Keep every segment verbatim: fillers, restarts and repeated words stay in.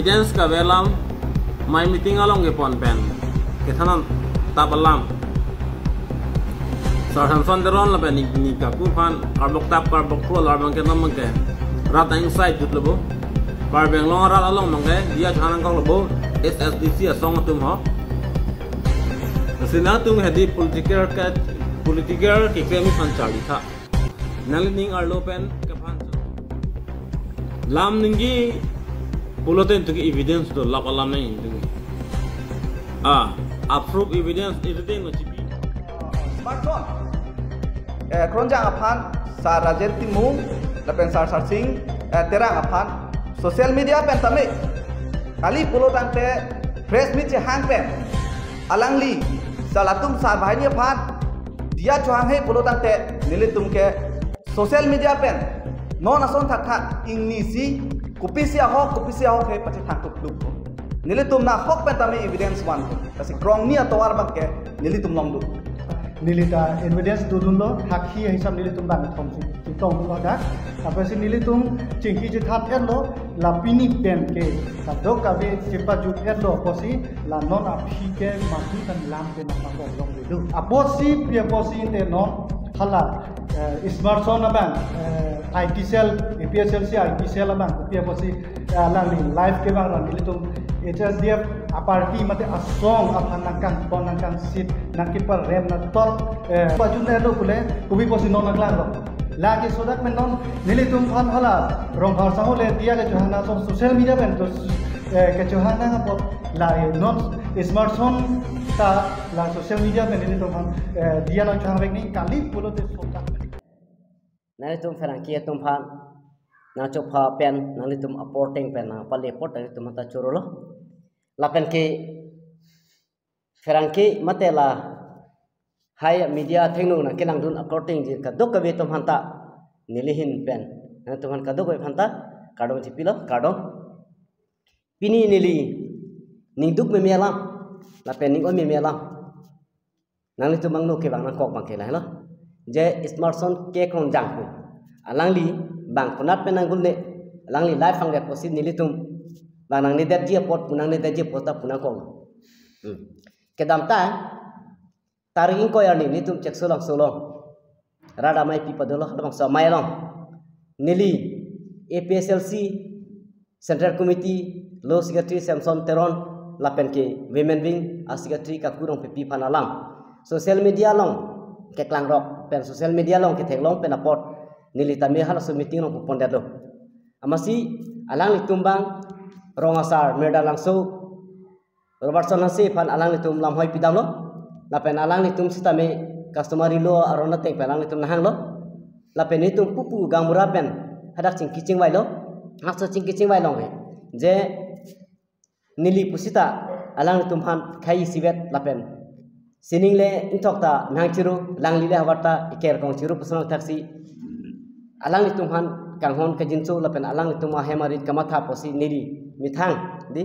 Evidence kave alam, mai meeting along kepon pen kethan tap alam. Sar Samson Teron lapen ne, ne kaku aphan karbok tap karbok thu alar abangke non abangke rat angsai jutlo bo. Karbi Anglong arat along abangke diya chonang kok lo bo, S S D C asong atum ho. Lasi nangtum hedi political ke, political keklem aphan charli tha. Nangli ning arlo pen kephan. Lam ningje pulote nangtum ke evidence do, lak alam nangtum ke. Ah, approve evidence everything lo chipi. Smartphone. Eh, Kronjang aphan, Sar Rajen Timung, lapen Sar Sarsing, eh, Terang aphan, social media pen tame. Kali pulo tangte press meet chehang pen. Alangli, sar latum sar banghini aphan diya chohanghe pulo tangte nelitum ke social media pen non ason thakthak ingnisi kopisi ahok, kopisi ahok he pachethang tukluk. Nelitum nahok pen tame evidence van. Lasi krongni atovar abangke nelitum longdun. Neli ta evidence dodunlo, hakhi ahisap nelitum bang thom si chetongdunlo dak. Apotsi nelitum chingki chethan etlo, la pini pen ke kadokave chepajut etlo apotsi la non aphi ke madu tan lam ke nangpakok longledu. Apotsi pi apotsi te non hala, eh, Smartson abang, eh, I T cell, A P H L C I T cell abang, pi apotsi, eh, alangli live kevang ra nelitum H S D F aparty mate asong aphan nangkangpon nangkangsit nangkeparem na tot, eh, pajut etlo pule, kopi apotsi non nangklanglo. Lake sodak pen non nelitum aphan hala Rongphar sangho le diya kechohang nang asong social media pen to, eh, kechohang nang apot la, eh, non Smartson ta la social media pen nelitum aphan, eh, diya nangchohang vek ni kali pulote sodak pen. Nanglitum pherangke atum aphan nangchopha pen nanglitum apor ateng pen nangpale apot nanglitum aphanta chorolo. Lapen ke pherangke mate lahai media athengno nangkelangdun akorte ingjir kadokave atum aphanta neli ahin pen nangtum aphan kadokave aphanta kardom chipilo, kardom. Pini neli ningduk meme alam lapen ning-oi meme alam nanglitum angno kevang nangkok abangke lahelo. Je Smartson K Kronjang pu. Alangli bang konat pen nanggulne, alangli live vangdet apotsi nelitum bang nangnedetji apot, pu nangnedetji apot ta pu nangkok. Hmm. Kedamta, tarik ingkoi arni nelitum Cheksolangso along rat amei pi padolo, labangso amei along neli A P H L C Central Committee lo Secretary Samson Teron lapen ke Women Wing a Secretary Kaku Rongpipi aphan alam social media along keklangrok pen social media along ketheklong pen apot neli tame halaso meeting along pupondetlo. Amatsi alanglitum bang rong asar Mirda Langso, Robertson Hanse aphan alanglitum lamhoi pidamlo. Lapen alanglitum sitame customary law aron ateng pen alanglitum nahanglo. Lapen nelitum pupu gaonbura pen hadak chingki chingvailo. Halaso chingki chingvai along he je neli pusita alanglitum aphan khei isivet lapen sining le ingthok ta mehang chiru, alangli le havar ta iker kong chiru puson thaksi alanglitum aphan kanghon kajinso lapen alanglitum ahem arit kamatha apotsi neli methang di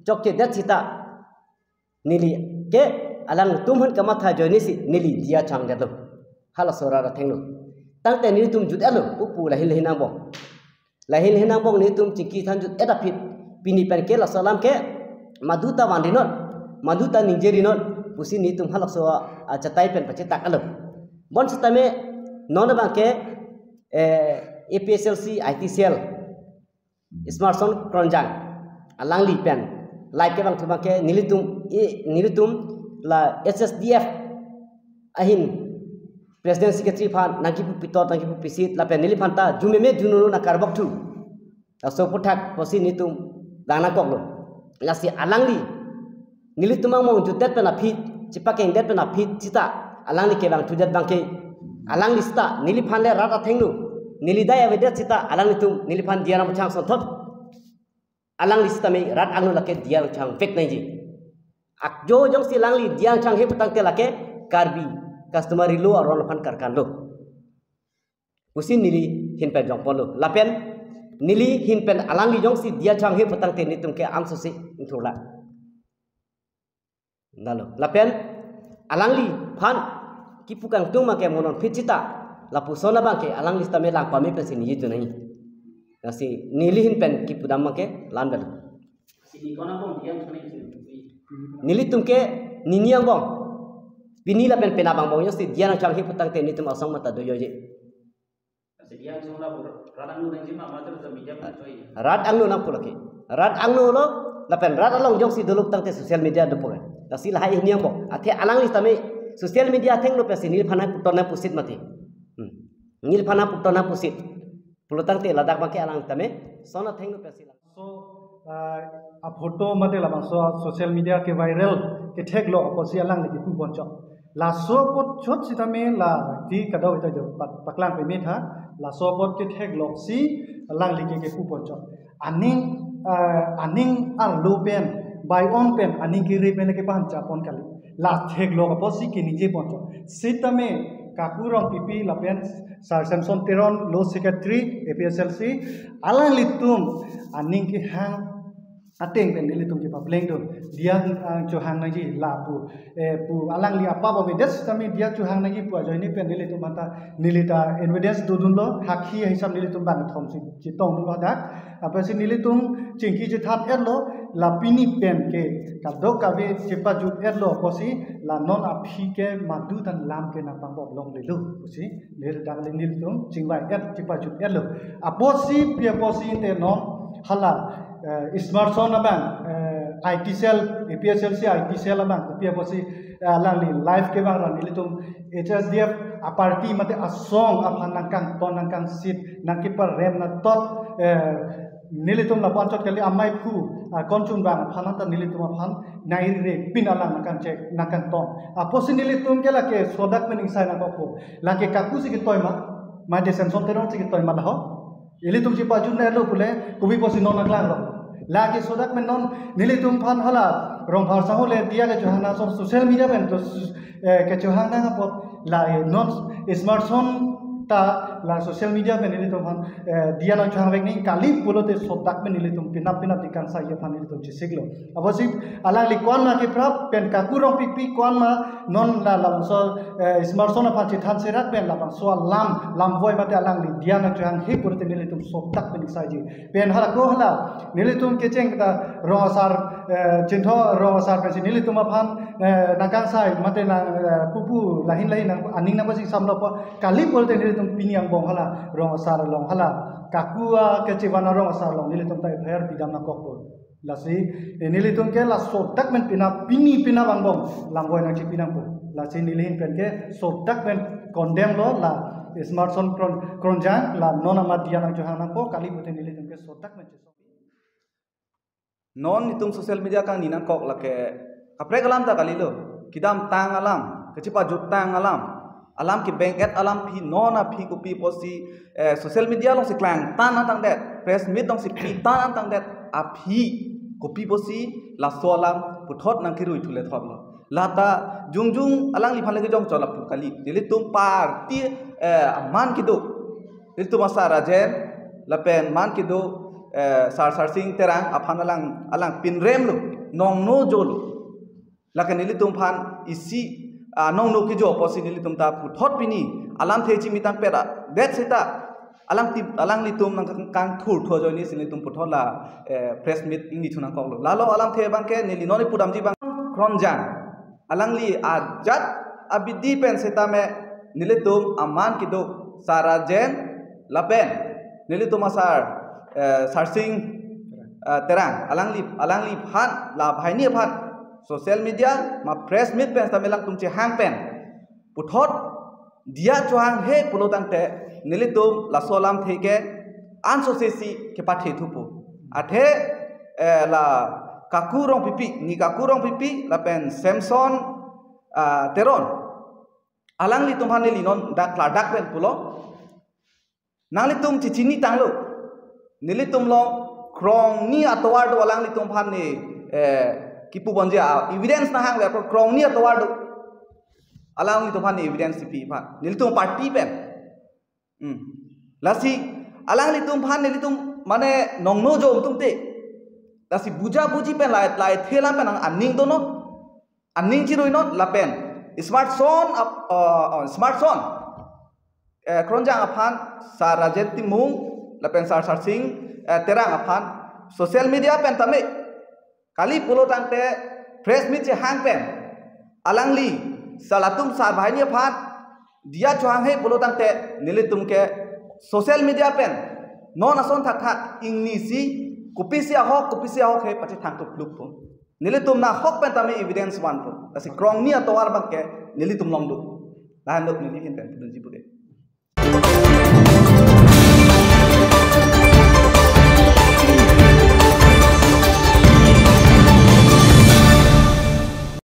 chokchedet sita neli ke alanglitum aphan kamatha ajoinesi neli diya chohangdetlo. Halaso rat athengno. Tangte nelitum jut-etlo, pupu lahin lahin angbong. Lahin lahin angbong nelitum chingki than jut-et aphi pini pen ke laso alam ke madu ta vanri non, madu ta ningjeri non pusi nelitum halaso achatai pen pachetak-etlo. Bonsitame non abangke, eh, A P H L C I T cell Smartson Kronjang alangli pen live kevang thu abangke nelitum, eh, nelitum la H S D F ahin President Secretary aphan nangkipu pitot nangkipu pisit lapen neli aphanta jumeme junono nangkarbok thu. Laso aphuthak apotsi nelitum vang nangkoklo. Lasi alangli nelitum angmong jutdet pen aphi, chepakengdet pen aphi sita alangli kevang thudet abangke alangli sita neliphan le rat athengno, neli dai avedet sita alanglitum neliphan diya nangpachang sonthot. Alangli sitame rat angno lake diya nangchang vek nangji. Akjo jongsi alangli diya nangchanghe pu tangte lake Karbi customary law aron aphan karkanlo pusi neli ahin pen jongponlo. Lapen neli ahin pen alangli jongsi diya changhe pu tangte nelitum ke amsosi ingthurlang. Lalo. Lapen alangliphan kipu kangtung abangke mo non phit sita lapuson abangke alangli sitame lang pame pensi neli jun nangji. Lasi neli ahin pen kipudam abangke la-an pen. Di kona bong diang chone chone. Nelitum ke nini angbong. Pini lapen penap angbong jongsi Dian Nangchohang hi putangte nelitum asong mata dojoji. Kasi Dian Nangchohang la pura radang lu nang jima matur sa media pun choi. Rat angno nangpo lake. Rat angno lo, lapen rat along jongsi dolo putangte social media dopo ke. Lasi lahai hini angbong. Athe alangli tame social media athengno pensi neliphan nangputon nangpusit mati. Hmm. Neliphan nangputon nangpusit. Pulotangte ladak abangke alang tame son athengno pensi. So, ah, a photo mate labangso social media ke viral ketheklong apotsi alangli kipu ponchot. Laso apot chot sitame la ti kadokave ta jo pak-, paklang peme tha. Laso apot ketheklongsi alangli ke kipu ponchot. Aning, ah, aning arlo pen, bai-ong pen, aning kere pen ke paham chapon kali. La theklong apotsi kiningje ponchot. Sitame Kaku Rongpipi lapen Sar Samson Teron, Law Secretary, A P H L C, alanglitum aning kehang ateng pen nelitum kepaplengdun. Dian, ah, Nangchohang nangji lapu, eh, pu alangli apap avedet sitame Dian Nangchohang nangji pu ajoine pen nelitum anta nelita evidence dodunlo, hakhi hisap nelitum bang thomsi chetongdunlo dak. Apotsi nelitum chingki chethan etlo, la pini pen ke kadokave chepajut etlo apotsi la non aphi ke madu tan lam ke nangpangbom longlelo pusi neli dang nelitum chingvai et chepajut etlo. Apotsi pi apotsi te non hala, eh, Smartson abang, eh, I T cell, A P H L C I T cell abang, pi apotsi, eh, alangli live kevang ra nelitum H S D F a party mate asong aphan nangkangton nangkangsit nangkeparem nangtot, eh, nelitum lapu anchot kali amei phu, ah, konchun bang aphan anta nelitum aphan naire pin alang nangkangchek nangkangton. Apotsi nelitum ke lake sodak pen ingsai nangkokpo. Lake kaku si ketoi ma, mate Samson Teron si ketoi ma laho. Ilitum chepajutnelo pule, kopi apotsi non nangklanglo. Lake sodak pen non, nelitum aphan hala, Rongphar sangho le Dian Nangchohang nang so social media pen to, eh, kechohang nang apot, la, eh, non Smartson ta la social media pen nelitum aphan, eh, Dian Nangchohang vek ni kali pulote sodak pen nelitum penap penap di kangsai aphan nelitum chesiklo. Apotsi alangli ko-an ma keprap pen Kaku Rongpipi ko-an ma non la labangso, eh, Smartson aphan chethan serak pen labangso alam lamvoi mate alangli Dian Nangchohang hi pulote nelitum sodak pen isaiji. Pen hala ko hala nelitum kecheng ta rong asar, eh, Chintho rong asar pensi nelitum aphan, eh, nangkangsai mate nang, eh, pupu lahin lahin nang aning nangpachingsamlo po kali pulote nelitum pini angbong hala rong asar along hala kaku akechevan arong asar along nelitum ta F I R pidam nangkokpo. Lasi, eh, nelitum ke la sodak pen penap pini penap angbong lamvoi nangchepi nangpo. Lasi neli ahin pen ke sodak pen condemn lo la Smartson Kron-, Kronjang la non amat Dian Nangchohang nangpo kali pulote nelitum ke sodak pen cheso. Non itum social media kangni nangkok lake kaprek alam ta kalilo. Kedamtang alam, kachepajutang alam, alam kebeng-et alam aphi non aphi kopi apotsi, eh, social media alongsi klangtan nangtangdet, press meet alongsi pitan nangtangdet aphi kopi apotsi laso alam puthot nangkerui thule thotlo. Lata jongjung alangliphan le kejongchot lapu kali. Nelitum party, eh, aman kedo. Nelitum asar Rajen, lapen man kedo, eh, Sar Sarsing Terang aphan alang, alang pinremlo, nongno jolo. Lake nelitum aphan isi, ah, nongno kejo apotsi nelitum ta puthot pini alamthe chimi tangpet ra det seta alang tip, alanglitum nangkang, kangthur thu ajoinesi nelitum puthot la, eh, press meet ingni thu nangkoklo. Lalo alamthe abangke neli non ipudamji abang Kronjang. Alangli ajat abidi pen setame nelitum aman kedo Sar Rajen lapen nelitum asar, eh, Sarsing, eh, Terang. Alangli, alangliphan la banghini aphan social media ma press meet pen setame alangtum chehang pen puthot Dian Nangchohang he pulo tangte nelitum laso alamthe ke ansose si kepathe thupo. Athe, eh, la Kaku Rongpipi, ni Kaku Rongpipi lapen Samson, ah, Teron. Alanglitum aphan neli non dak klardak pen pulo. Nanglitum chechini tanglo. Nelitum along krongni atovar do alanglitum aphan ni, eh, kipu ponji a evidence nanghangve apot krongni atovar do. Alanglitum aphan ni evidence kipi aphan. Nelitum party pen. Hmm. Lasi alanglitum aphan nelitum mane nongno jo atum te. Lasi buja buji pen lai, laithe alam pen aning donon. Aning chiruinon lapen Smartson ap-, uh, uh, Smartson, eh, Kronjang aphan, Sar Rajen Timung lapen Sar Sarsing, eh, Terang aphan social media pen tame Kali pulo tangte press meet chehang pen alangli sar atum sarbahini aphan diya chohanghe pulo tangte nelitum ke social media pen non ason thakthak ingnisi kopisi ahok kopisi ahok he pachethang tupluk po. Nelitum nahok pen tame evidence van po. Lasi krongni atovar abang ke nelitum longduk. Lahenlo neli ahin pen pudunji po.